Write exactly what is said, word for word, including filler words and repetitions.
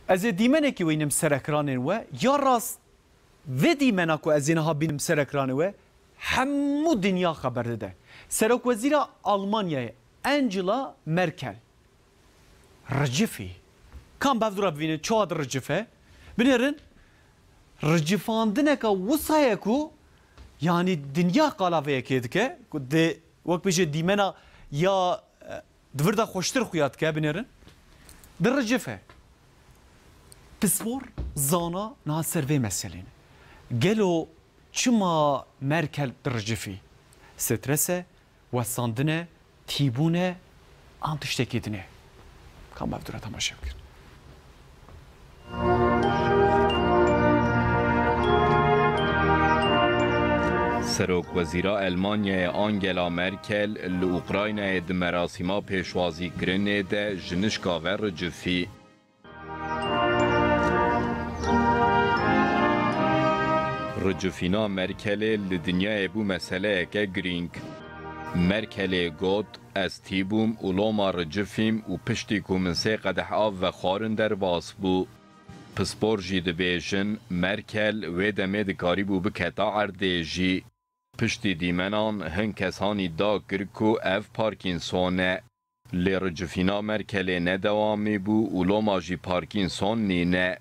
Ez ê dîmenekî wînim ser ekranên we. Ya rast vê dîmena ku ez ê niha bînim ser ekranê we, hemû dinya xeber dide. Serokwezîra Almanyayê Angela Merkel ricifî. Kam bev dû re bivînin, çawa diricife? Binêrin, ricifandineka wisa ye ku, yanî dinya qala vê yekê dike, ku di, wek bêje dîmena ya, e, di vir de xweştir xuya dike, binêrin. Diricife. Pispor, zana niha ser vê meselê ne. Gelo çima Merkel diricifî? Stres e, westandin e, tîbûn e, an tiştekî din e? Kam bev dû re temaşe bikin. Serokwezîra Elmanyayê Angela Merkel li Ukraynayê di merasîma pêşwazîkirinê de ji nişka ve ricifî. Ricifîna Merkelê li dinyayê bû meseleyeke girîng. Merkelê got, "Ez tî bûm û loma ricifîm û piştî ku min sê qedeh av vexwarin derbas bû." Pispor jî dibêjin, Merkel wê demê dikarîbû biketa erdê jî. Piştî dîmenan hin kesanî da kir ku ev Parkinson e. Lê ricifîna Merkelê ne dewamî bû û loma jî Parkinson nîne.